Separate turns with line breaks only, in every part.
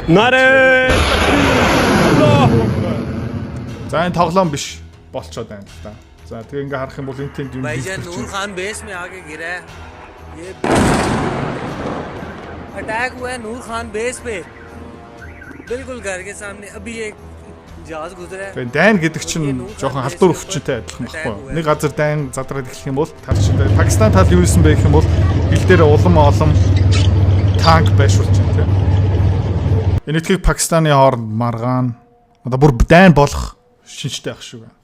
Нарэ.
За энэ тоглоом биш болцоод байна л да. За тэгээ ингээ харах юм бол энэ тэнд юм
भाईजान
хийх
नूर
чинь.
खान बेस में आके गिरा है। ये अटैक हुआ है नूर खान बेस पे, बिल्कुल घर के सामने। अभी एक जहाज गुजरा है।
Тэгээ дайн гэдэг чинь жоохон халдвар өвчнөтэй адилхан байхгүй юу? Нэг газар дайн задраад эхлэх юм бол тарч Пакистан тал юу исэн бэ гэх юм бол хил дээр улам олон танк байшуулж байна тийм. Энэтхэг Пакистаны хооронд маргаан одоо бүр дайн болох шинжтэй ах шиг байна.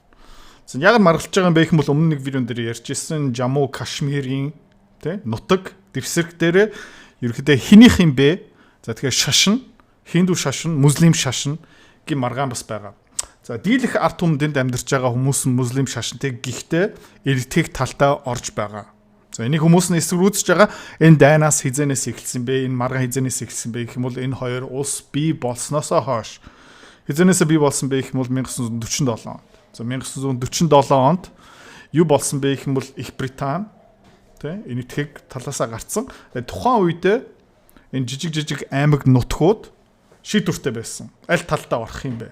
За яг нь маргалж байгаа юм бэ гэх юм бол өмнө нэг видеон дээр ярьж ирсэн Жаму Кашмирийн тий нутаг дэвсгэр дээр ерөнхийдөө хинийх юм бэ? За тэгэхээр шашин, хиндүү шашин, муслим шашин гэх маргаан бас байгаа. За дийлэх ард түмэнд амьдарч байгаа хүмүүс нь муслим шашинтай гэхдээ эртэг талдаа орж байгаа. За энийг хүмүүс нь эсвэрүүцэж байгаа энэ дайнаас хизэнээс эхэлсэн бэ? Энэ маргаан хизэнээс эхэлсэн бэ гэх юм бол энэ хоёр улс бий болсноосоо хойш хизэнээс бий болсон бэ гэх юм бол 1947 онд. За 1947 онд юу болсон бэ гэх юм бол Их Британи тий энэтхэг талаасаа гарцсан. Тэгээ тухайн үедээ энэ жижиг жижиг аймаг нутгууд шийдвэртэй байсан. Аль талдаа орох юм бэ?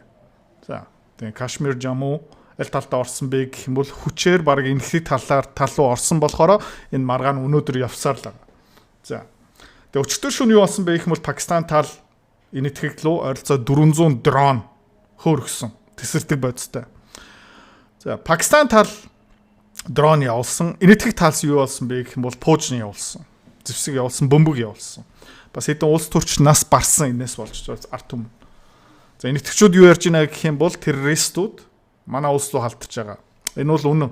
За тэгээ Кашмир, Жаму аль талдаа орсон бэ гэх юм бол хүчээр баг энэтхэг талаар тал руу орсон болохоор энэ маргаан өнөөдөр явсаар л байгаа. За тэгээ өчтөр шөнө юу болсон бэ гэх юм бол Пакистан тал энэтхэг рүү ойролцоо 400 дрон хөөргсөн. Тэсэрдэг бодистой. За Пакистан тал дрон явуулсан. Энэтхэг талс юу болсон бэ гэх юм бол пуужин явуулсан. Зэвсэг явуулсан, бөмбөг явуулсан. Бас хэдэн улс төрч нас барсан энэс болж ард түмэн. За энэтхэгчүүд юу ярьж байна гэх юм бол террористүүд манай улс руу халтж байгаа. Энэ бол үнэн.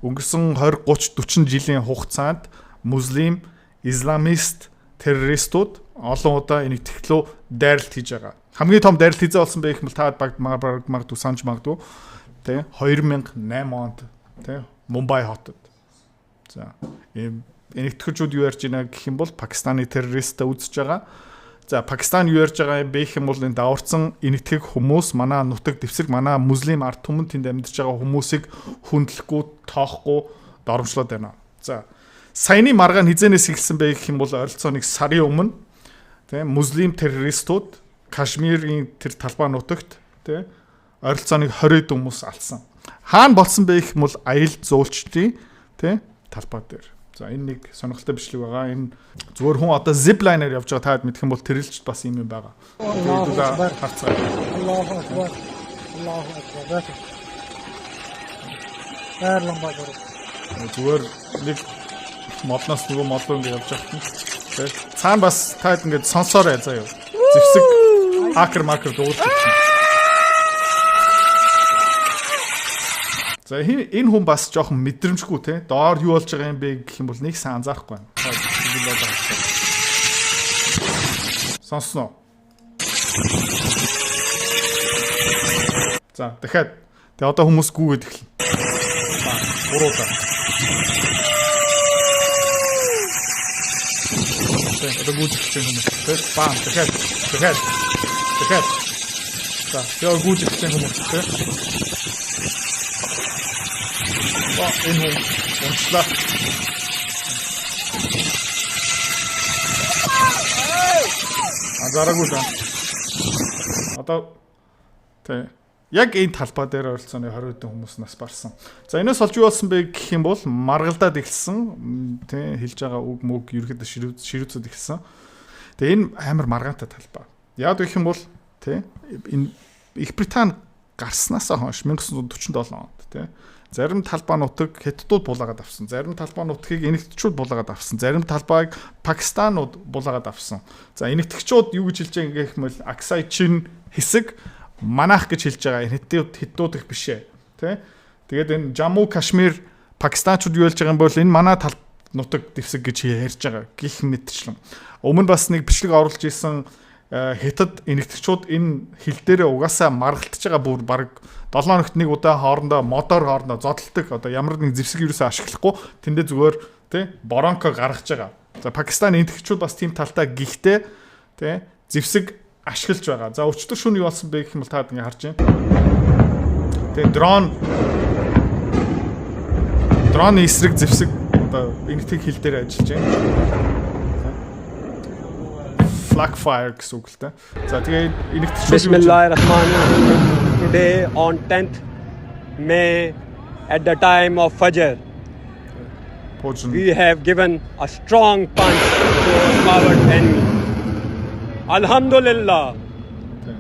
Өнгөрсөн 20 30 40 жилийн хугацаанд муслим, исламист террористууд олон удаа энэтхэг рүү дайралт хийж байгаа. Хамгийн том дайралт хийзээ болсон бэ гэх юм бол та баг магадгүй санаж магадгүй тий 2008 онд тий Мумбай хотод. За ийм энэтхэгчүүд юу ярьж байна гэх юм бол Пакистаны террористтэй үзэж байгаа. За Пакистан юу ярьж байгаа юм бэ гэх юм бол энэ даварцсан энэтхэг хүмүүс манай нутаг дэвсгэр манай муслим ард түмэн тэнд амьдарч байгаа хүмүүсийг хүндлэхгүй, тоохгүй доромжлоод байна. За саяны маргаан хизэнээс эхэлсэн бэ гэх юм бол ойролцоо нэг сарын өмнө тий муслим террористууд Кашмирийн тэр талбай нутагт тий ойролцоо нэг 20 хүмүүс алсан. Хаана болсон бэ гэх юм бол аялал жуулчдын тий талбай дээр. За энэ нэг сонирхолтой бичлэг байгаа. Энэ зүгээр хүн одоо zip line-аар явж байгаа таад мэдэх юм бол тэрэлж бас юм юм байгаа. Тэгээд харцгаая.
अल्लाह अकबर, अल्लाह अकबर। बैठो, पैर लंबा करो।
Зүгээр нэг модноос нөгөө мод руу ингэ явж байхад нь тий цаана бас таад ингээд сонсоорой заяа. Зэвсэг хакер макер дуулж ирсэн. За энэ хүн бас жоохон мэдрэмжгүй те. Доор юу болж байгаа юм бэ гэх юм бол нэг сан анзаарахгүй байна. За, энэ бол байгаа. Сонсноо. За дахиад тэгээ одоо хүмүүс гүгээд эхэлнэ. За гуруудаа. Тэ одоо гүйж эхэлж байгаа хүмүүс. Тэ баам дахиад дахиад дахиад. За тэгээ гүйж эхэлж байгаа хүмүүс тэ. Ба энэ хүн унчлаа. Анзаараагүй л байна. Одоо тэ яг энэ талбай дээр ойролцооны 20 хэдэн хүмүүс нас барсан. За энэс олж юу болсон бэ гэх юм бол маргалдаад эхэлсэн. Тэ хэлж байгаа үг мөг ерөөхдөө ширүүцэд эхэлсэн. Тэгээ энэ амар маргаантай талбай. Яг гэх юм бол тэ энэ Их Британи гарснаасаа хойш 1947 онд тэ зарим талбай нутаг хятадууд булаагаад авсан. Зарим талбай нутгийг энэтхэгчүүд булаагаад авсан. Зарим талбайг Пакистанууд булаагаад авсан. За энэтхэгчүүд юу гэж хэлж байгаа гэх юм бол Аксай Чин хэсэг манайх гэж хэлж байгаа. Хятадууд их биш ээ. Тэ? Тэгээд энэ Жаму Кашмир Пакистанчууд юу хэлж байгаа юм бол энэ манай тал нутаг дэвсэг гэж ярьж байгаа гих мэтчлэн. Өмнө бас нэг бичлэг оруулж исэн хятад энэтхэгчүүд энэ хил дээрээ угаасаа маргалтж байгаа бүр баг 7 хоногт нэг удаа хоорондоо модоор хоорондоо зодтолдог одоо ямар нэг зэвсэг юусаа ашиглахгүй тэндээ зүгээр тий боронко гаргаж байгаа. За Пакистан энэтхэгчүүд бас тийм талтай гихтээ тий зэвсэг ашиглаж байгаа. За өчтөр шөнө юу болсон бэ гэх юм бол та ингэ харж байна. Тэгээ дроны эсрэг зэвсэг одоо энэтхэг хил дээр ажиллаж байна. Flak fire гэсэн үг л дээ. За, тэгээ энэгтчүүд
Bismillahirrahmanirrahim. Today on 10th May at the time of Fajr,
Пуужин
we have given a strong punch to our enemy. Alhamdulillah.
Тийм.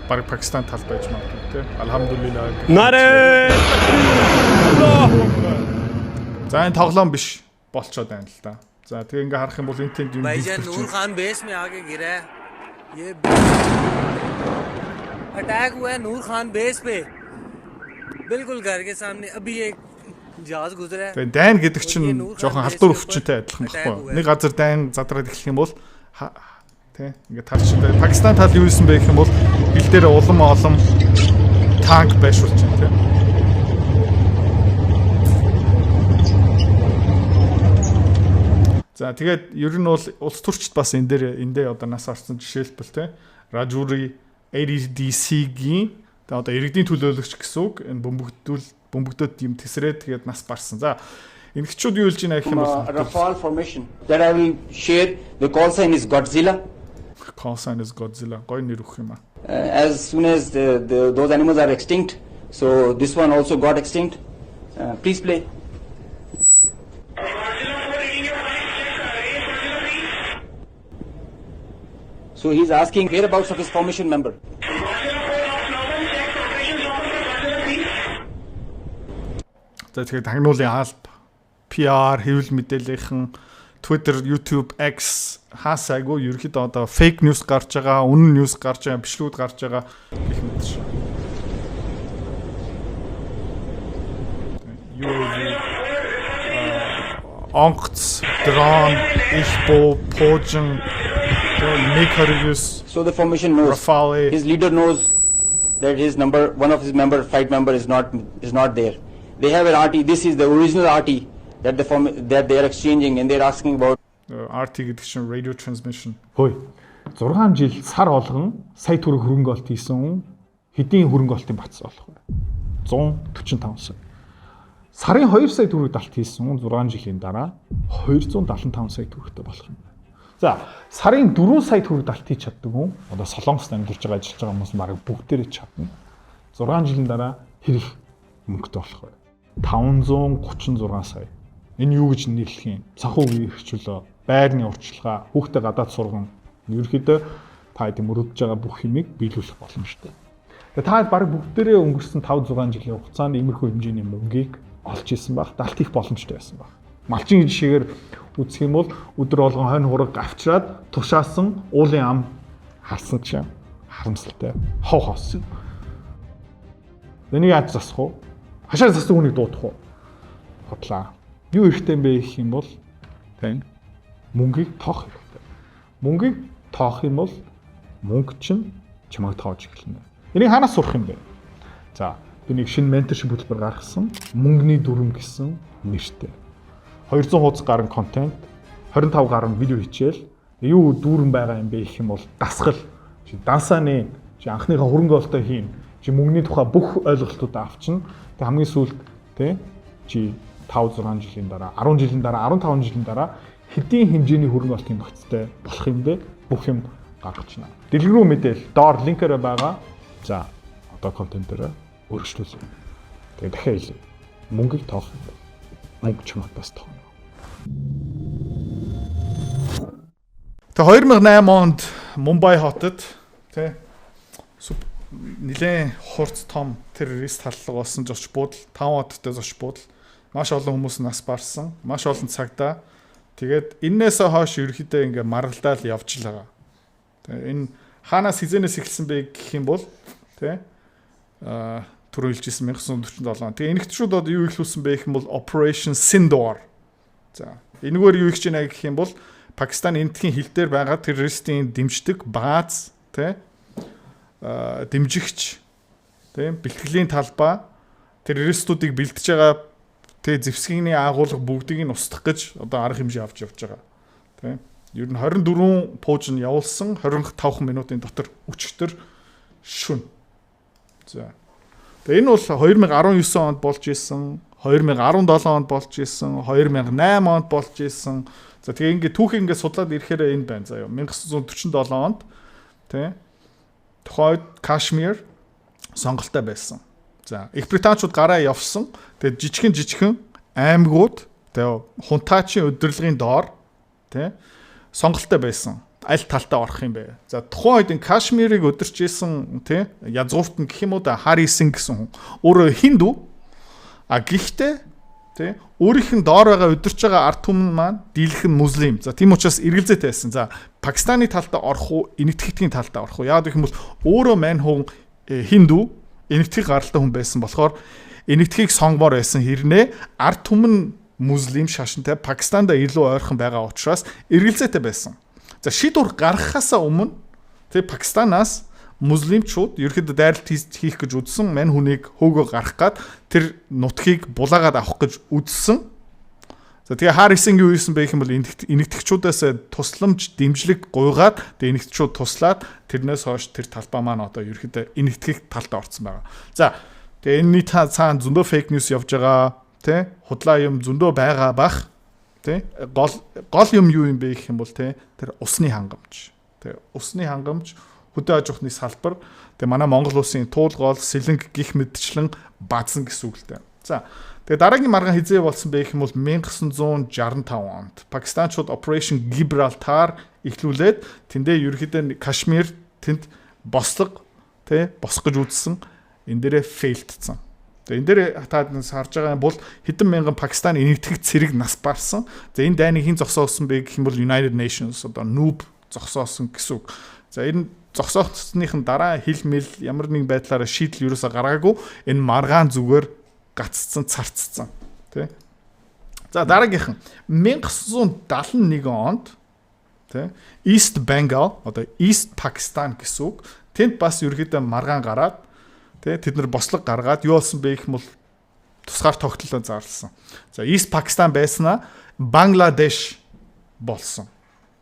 Бараг Пакистан тал байж магадгүй тий. Alhamdulillah.
Nare Allahu Akbar.
За, энэ тоглоом биш болчоод байна л да. За, тэгээ ингээ харах юм бол энэ тэнд юм
भाईजान,
хэлбэр
नूर
чинь
खान बेस में आके गिरा है। ये अटैक हुआ है नूर खान बेस पे, बिल्कुल घर के सामने। अभी एक जहाज गुजरा है।
Тэгээ дайн гэдэг чинь жоохон халдвар өвчнөтэй адилхан байхгүй юу? Нэг газар дайн задраад эхлэх юм бол тий, ингээ тарч Пакистан тал юу исэн бэ гэх юм бол хил дээр улам олон танк байшуулж байна тий. За, тэгээд ер нь бол улс төрчд бас энэ дээр эндээ одоо нас орсон, жишээлбэл тий, Раджури ADC-гийн одоо иргэдийн төлөөлөгч гэсэн үг, энэ бөмбөгдүүл бөмбөгдөд юм тэсрээд тэгээд нас барсан. За, энэгчүүд юу хэлж байна гэх юм бол
Rafale formation that I will share. The call sign is Godzilla.
Call sign is Godzilla. Гоё нэр өгөх юм аа.
As soon as those animals are extinct, so this one also got extinct. Please play. So he's asking whereabouts of his formation member.
За, тэгэхээр тагнуулын алба, PR, хэвлэл мэдээллийнхэн, Twitter, YouTube, X хаасайгүй ерөөхдөө одоо fake news гарч байгаа, үнэн news гарч байгаа, бичлэгүүд гарч байгаа гэх мэт шиг. UAV, онгоц, дрон, их буу, пуужин, MiG-29,
So the formation knows.
Rafale.
His leader knows that his number, one of his member, fight member is not there. They have an RT. This is the original RT that they are exchanging and they are asking about.
RT гэдэг чинь radio transmission. Хөөе. 6 жил сар болгон сая төгрөг хөрөнгө олт хийсэн хүн хэдийн хөрөнгө олтын бац болох вэ? 145 сая. Сарын 2 сая төгрөг далт хийсэн хүн 6 жилийн дараа 275 сая төгрөгтэй болох юм байна. За, сарын 4 сая төгрөг далт хийж чаддаг хүн, одоо Солонгост амьдарч байгаа, ажиллаж байгаа хүмүүс бараг бүгдээрээ чадна. 6 жилийн дараа хэрэг мөнгөтэй болох вэ? 536 сая. Энэ юу гэж нийлэх юм? Санхүүгийн эрхчлөө, байрны урьдчилгаа, хүүхдээ гадаад сурган. Ерөнхийдөө та хэдийн мөрөдөж байгаа бүх юмыг биелүүлэх боломжтой. Тэгээ та бараг бүгдээрээ өнгөрсөн 5 6 жилийн хугацаанд иймэрхүү хэмжээний мөнгийг олж исэн байх, далт хийх боломжтой байсан байх. Малчин жишээгээр үзэх юм бол өдөр болгон хонь хураг авчраад тушаасан уулын ам харсан чинь харамсалтай хов хоосон. Энийг яаж засах вэ? Хашаа засдаг хүнийг дуудах уу? Хотлаа. Юу хэрэгтэй юм бэ гэх юм бол тань мөнгийг тоох хэрэгтэй. Мөнгийг тоох юм бол мөнгө чинь чамайг тоож эхэлнэ. Энийг хаанаас сурах юм бэ? За, би нэг шинэ mentorship хөтөлбөр гаргасан. Мөнгөний дүрм гэсэн нэртэй. 200 хуудас гарan контент, 25 гаруй видео хичээл. Юу дүүрэн байгаа юм бэ гэх юм бол дасгал. Чи дансааны чи анхныхаа хөрөнгө оруулалтаа хийн. Чи мөнгөний тухай бүх ойлголтуудаа авчна. Тэг хамгийн сүүлд тий чи 5 6 жилийн дараа, 10 жилийн дараа, 15 жилийн дараа хэдийн хэмжээний хөрөнгө оруулалтын багцтай болох юм бэ? Бүх юм гаргачна. Дэлгэрэнгүй мэдээлэл доор линкээр байгаа. За, одоо контентоор өргөжлүүлье. Тэгээ дахиад хэлье. Мөнгийг тоох юм бол мөнгө чамайг бас тооно. Тэгээ 2008 онд Мумбай хотод тий нэлээд хурц том террорист халдлага болсон, зоч буудал, 5 хоттой зоч буудал, маш олон хүмүүс нас барсан, маш олон цагдаа. Тэгээд эннээсээ хойш ерөөхдөө ингээ маргалдаал явж л байгаа. Тэгээ энэ хаанаас хизэнээс эхэлсэн бэ гэх юм бол тий түрүү хэлжсэн 1947 он. Тэгээ энэгтчүүд одоо юу эхлүүлсэн бэ гэх юм бол Operation Sindoor. За, энэгээр юу хийж байна гэх юм бол Пакистан энэтхийн хил дээр байгаа террористийн дэмждэг бааз тий дэмжигч тий бэлтгэлийн талбай, террористуудыг бэлтэж байгаа тий зэвсгийн агуулга бүгдийг нь устгах гэж одоо арга хэмжээ авч явж байгаа. Тий. Ер нь 24 пууж нь явуулсан 25 минутын дотор өчигдөр шүн. За. Тэгээ энэ бол 2019 онд болж исэн. 2017 онд болж исэн, 2008 онд болж исэн. За, тэгээ ингээд түүхийг ингээд судлаад ирэхээр энэ байна заяа. 1947 онд, тий, тухайд Кашмир сонголттой байсан. За, Их Британчууд гараа явсан. Тэгээд жижигхэн жижигхэн аймагуд, тэгээ хунтаачийн удирдлагын доор, тий, сонголттой байсан. Аль талтаа орох юм бэ? За, тухайн үед энэ Кашмирыг удирч исэн, тий, язгуурт нь гэх юм уу да, Хари Синг гэсэн хүн. Өөрөө хиндүү. А гэхдээ, тий, өөрийнх нь доор байгаа, удирч байгаа ард түмэн маань дийлэх нь муслим. За, тийм учраас эргэлзээтэй байсан. За, Пакистаны талдаа орох уу, Энэтхэгтийн талдаа орох уу? Яагаад гэх юм бол өөрөө мань хүн хиндүү, Энэтхэг гаралтай хүн байсан болохоор Энэтхгийг сонгомоор байсан хэрнээ ард түмэн муслим шашинтай, Пакистанда илүү ойрхон байгаа учраас эргэлзээтэй байсан. За, шийдвэр гаргахаасаа өмнө, тэг, Пакистанаас муслимчууд ерөөхдөө дайралт хийх гэж үзсэн, мань хүнийг хөөгөө гаргах гад тэр нутгийг булаагаад авах гэж үзсэн. За, тэгээ Хари Синг юу хийсэн бэ гэх юм бол энэтхэгчүүдээс тусламж, дэмжлэг гуйгаад, тэгээ энэтхэгчүүд туслаад, тэрнээс хойш тэр талбай маань одоо ерөөхдөө энэтхэг талдаа орсон байгаа. За, тэгээ энэний та цаана зөндөө fake news явж байгаа, тий, худлаа юм зөндөө байгаа бах, тий. Гол гол юм юу юм бэ гэх юм бол, тий, тэр усны хангамж, тий, усны хангамж, хөдөө аж ахуйн салбар, тэгээ манай Монгол улсын туулгоол, сэлэнг гих мэтчлэн баазсан гэсэн үг л дээ. За, тэгээ дараагийн маргаан хэзээ болсон бэ гэх юм бол 1965 онд Пакистанчууд Operation Gibraltar эхлүүлээд, тэндээ ерөнхийдөө Кашмир тэнд бослого, тий, босох гэж үзсэн. Энэ дээрээ fail дсэн. Тэгээ энэ дээр та харж байгаа юм бол хэдэн мянган Пакистан энэтхэг цэрэг нас барсан. За, энэ дайныг хэн зогсоосон бэ гэх юм бол United Nations, одоо НҮБ зогсоосон гэсэн үг. За, энэ зогсоосныхын дараа хил мэл ямар нэгэн байдлаараа шийдэл юусаа гаргаагүй, энэ маргаан зүгээр гаццсан, царцсан, тий. За, дараагийнх нь 1971 онд, тий, East Bengal, одоо East Pakistan гэсэн үг. Тэнд бас ерөөхдөө маргаан гараад, тий, тэд нар бослого гаргаад юу болсон бэ гэх юм бол тусгаар тогтолцоо зарласан. За, East Pakistan байснаа Бангладеш болсон.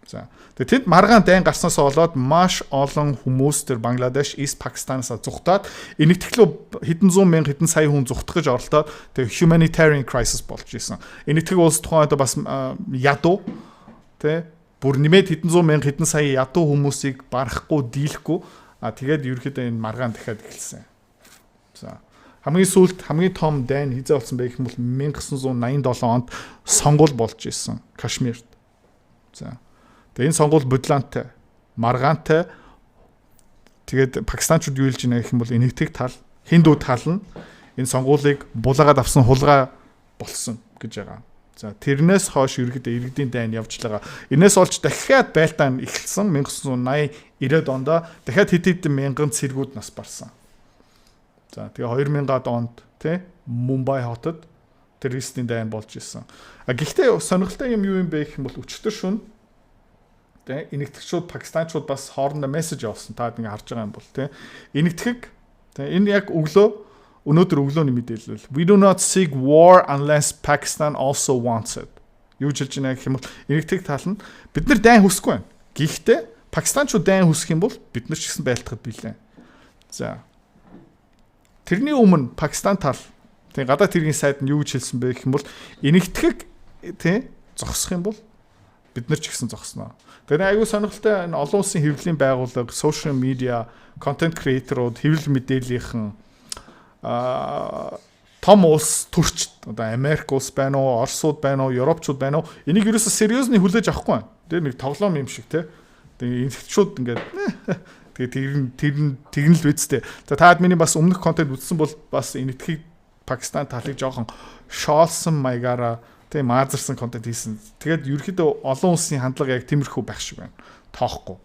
За, тэгээ тэнд маргаан дайн гарснаас болоод маш олон хүмүүс тэр Бангладеш, East Пакистанаас зугтаад, энэтхэг лүү хэдэн зуун мянга, хэдэн сая хүн зугтах гэж оролдоод, тэгээ humanitarian crisis болж исэн. Энэтхэг улс тухайн үед бас ядуу, тэ, бүр нэмээд хэдэн зуун мянга, хэдэн сая ядуу хүмүүсийг барахгүй, дийлэхгүй, а тэгээд ерөөхдөө энэ маргаан дахиад эхэлсэн. За, хамгийн сүүлд хамгийн том дайн хэзээ болсон бэ гэх юм бол 1987 онд сонгуул болж исэн Кашмирт. За, тэгээ энэ сонгуул бодлоонтой, маргаантай. Тэгээд пакистанчууд юу хэлж байна гэх юм бол энэтхэг тал, хиндүү тал нь энэ сонгуулийг булаагаад авсан, хулгай болсон гэж байгаа. За, тэрнээс хойш ерөөдөө иргэдийн дайн явж л байгаа. Энээс олж дахиад байлдаан эхэлсэн. 1980 90-ад онд дахиад хэд хэдэн мянган цэргүүд нас барсан. За, тэгээ 2000-ад онд, тий, Мумбай хотод террористийн дайн болж исэн. А гэхдээ сонирхолтой юм юу юм бэ гэх юм бол өчигдөр шөнө, тий, энэтхэгчүүд, пакистанчууд бас хоорондоо мессеж явуулсан. Та ингэ харж байгаа юм бол, тий, энэтхэг, тий, энэ яг өглөө, өнөөдөр өглөөний мэдээлэл. "We do not seek war unless Pakistan also wants it." Юу ч хэлж байна гэх юм бол энэтхэг тал нь бид нар дайн хүсэхгүй байна. Гэхдээ пакистанчууд дайн хүсэх юм бол бид нар ч гэсэн байлдахад бэлэн. За. Тэрний өмнө Пакистан тал, тийм, гадаад хэргийн сайд нь юу гэж хэлсэн бэ гэх юм бол энэтхэг, тийм, зогсох юм бол бид нар ч гэсэн зогсноо. Тэгэхээр аюу сонирхолтой, энэ олон улсын хэвлэлийн байгууллага, social media, content creator-ууд, хэвлэл мэдээллийнхэн, том улс төрч, одоо Америк улс байна уу, Оросууд байна уу, Европчууд байна уу? Энийг ерөөсөө seriously хүлээж авахгүй байна. Тэр нэг тоглоом юм шиг, те. Тэгээ энэтхэгчүүд ингээд тэгээ тэр тэгнэ л үсттэй. За, таад миний бас өмнөх контент үзсэн бол бас энэтхэг Пакистан талыг жоохон шоолсон маягаараа, тийм, маазарсан контент хийсэн. Тэгээд ерөөхдөө олон улсын хандлага яг тиймэрхүү байх шиг байна. Тоохгүй.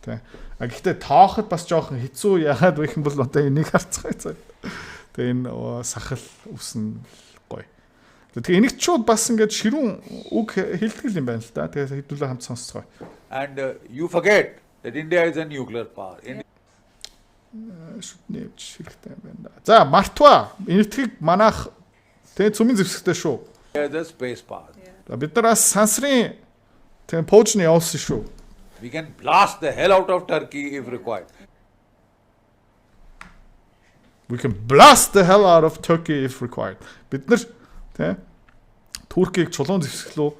Тэ. А гэхдээ тооход бас жоохон хэцүү. Яагаад вэ гэх юм бол одоо энийг харцгаая. Тэгээ энэ сахал үсэн гоё. Тэгээ энийг чууд бас ингээд ширүүн үг хэлдэг юм байна л да. Тэгээ хэдүүлээ хамт сонсцгоё.
And you forget that India is a nuclear power. India
Шүтний хэрэгтэй юм байна да. За, мартва. Энэтхэг манайх, тэгээ цүмийн зэвсэгтэй шүү.
Is a space power.
За, бид нар бас сансрын, тэгээ пуужны явуулсан шүү.
We can blast the hell out of Turkey if required.
We can blast the hell out of Turkey if required. Бид нар Тэ? Туркийг чулуун зэвсэг лүү,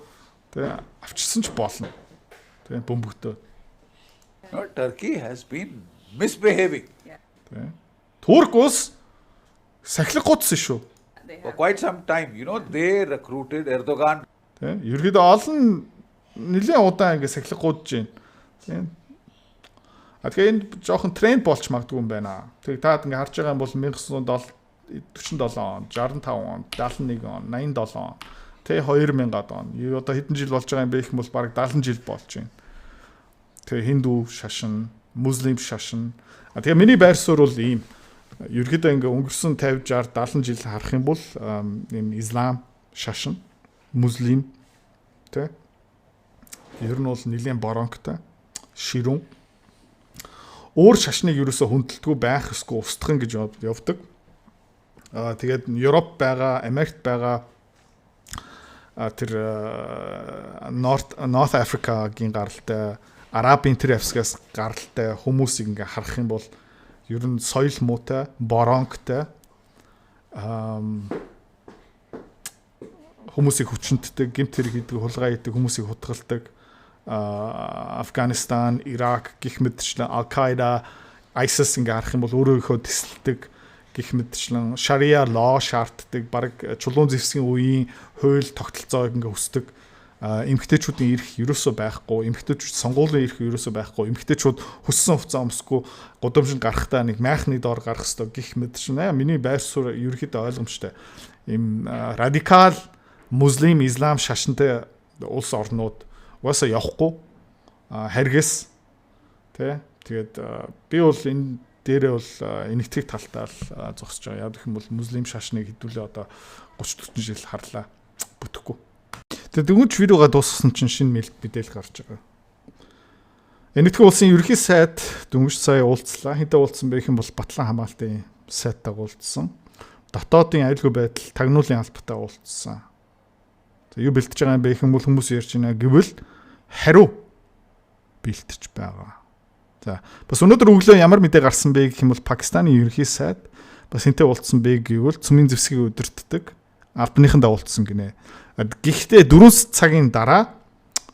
тэ, авчирсан ч болно. Тэ, бөмбөгтөө.
No, Turkey has been misbehaving
Тэ. Турк улс сахилга гутсан шүү.
For quite some time. They recruited Erdogan
Тэ. Ерөөдөө олон нэлээд удаан ингэ сахилга гудаж байна. Тэ. А тэгэхээр энэ жоохон тренд болж магадгүй юм байна. Тэгээ таад ингээ харж байгаа юм бол 1947 он, 65 он, 71 он, 87 он, тэ, 2000-ад он. Одоо хэдэн жил болж байгаа юм бэ гэх юм бол бараг 70 жил болж байна. Тэгээ хиндүү шашин, муслим шашин. А тэгээ миний байр суурь бол ийм. Ерөнхийдөө ингээ өнгөрсөн 50 60 70 жил харах юм бол ийм ислам шашин, муслим, тэ, ер нь бол нэлийн боронктой, ширүүн, өөр шашныг ерөөсө хүндэлдэггүй, байх ёсгүй, устгах гэж явдаг. Аа, тэгээд Европ байгаа, Америкт байгаа, тэр North Africa-гийн гаралтай, Арабын тэр хэсгээс гаралтай хүмүүсийг ингээ харах юм бол ер нь соёл муутай, боронктой, хүмүүсийг хүчинтдэг, гэмт хэрэг хийдэг, хулгай хийдэг, хүмүүсийг хутгалдаг, Афганистан, Ирак гэх мэтчлэн Al-Qaeda, ISIS ингээ харах юм бол өөрөөхөө тэсэлдэг гэх мэтчлэн шариа law шаарддаг, баг чулуун зэвсгийн үеийн хууль тогтолцоог ингээ хүсдэг, эмэгтэйчүүдийн эрх ерөөсөө байхгүй, эмэгтэйчүүд сонгуулийн эрх ерөөсөө байхгүй, эмэгтэйчүүд хүссэн хувцас өмсөхгүй, гудамжинд гарахдаа нэг майхны доор гарах ёстой гэх мэтчлэн миний байр суурь ерөөхдөө ойлгомжтой. Ийм радикал муслим ислам шашинтай улс орнууд угаасаа явахгүй харгас, тий. Тэгээд би бол энэ дээрээ бол энэтхэг талтаа л зогсож байгаа. Яг гэх юм бол муслим шашныг хэдүүлээ одоо 30 40 жил харлаа, бүтэхгүй. Тэгээд дөнгөж видеога дуусгасан чинь шинэ мэдээлэл гарч байгаа. Энэтхэг улсын ерөнхий сайд дөнгөж сая уулзлаа. Хэнтэй уулзсан бэ гэх юм бол Батлан хамгаалтын сайдтай уулзсан. Дотоодын аюулгүй байдал тагнуулын албатай уулзсан. За, юу бэлтэж байгаа юм бэ гэх юм бол хүмүүс ярьж байна гэвэл хариу бэлтэж байгаа. За, бас өнөөдөр өглөө ямар мэдээ гарсан бэ гэх юм бол Пакистаны ерөнхий сайд бас хэнтэй уулзсан бэ гэвэл цөмийн зэвсгийг удирддаг албаныхандаа уулзсан гинэ. Гэхдээ 4 цагийн дараа,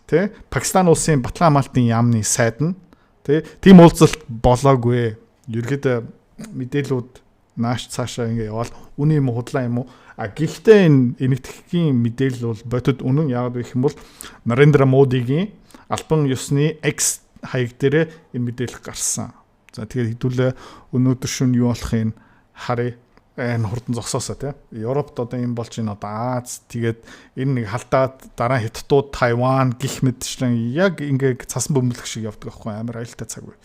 тий, Пакистан улсын Батлан хамгаалтын яамны сайд нь, тий, тийм уулзалт болоогүй. Ерөнхийдөө мэдээлүүд нааш цаашаа ингээ яваал үнэн юм уу, худлаа юм уу? А гэхдээ энэ энэтхэгийн мэдээлэл бол бодит үнэн. Яг гэх юм бол Нарендра Модигийн албан ёсны X хаяг дээрээ энэ мэдээлэл гарсан. За, тэгээд хэдүүлээ өнөөдөр шөнө юу болохыг харъя. Энэ хурдан зогсоосоо, тий. Европт одоо юм болж байна, одоо Аз, тэгээд энэ нэг халдаад, дараа Хятадууд, Тайван гих мэтчлэн яг ингээ цасан бөмбөлөх шиг явдаг байхгүй, амар аюултай цаг бай.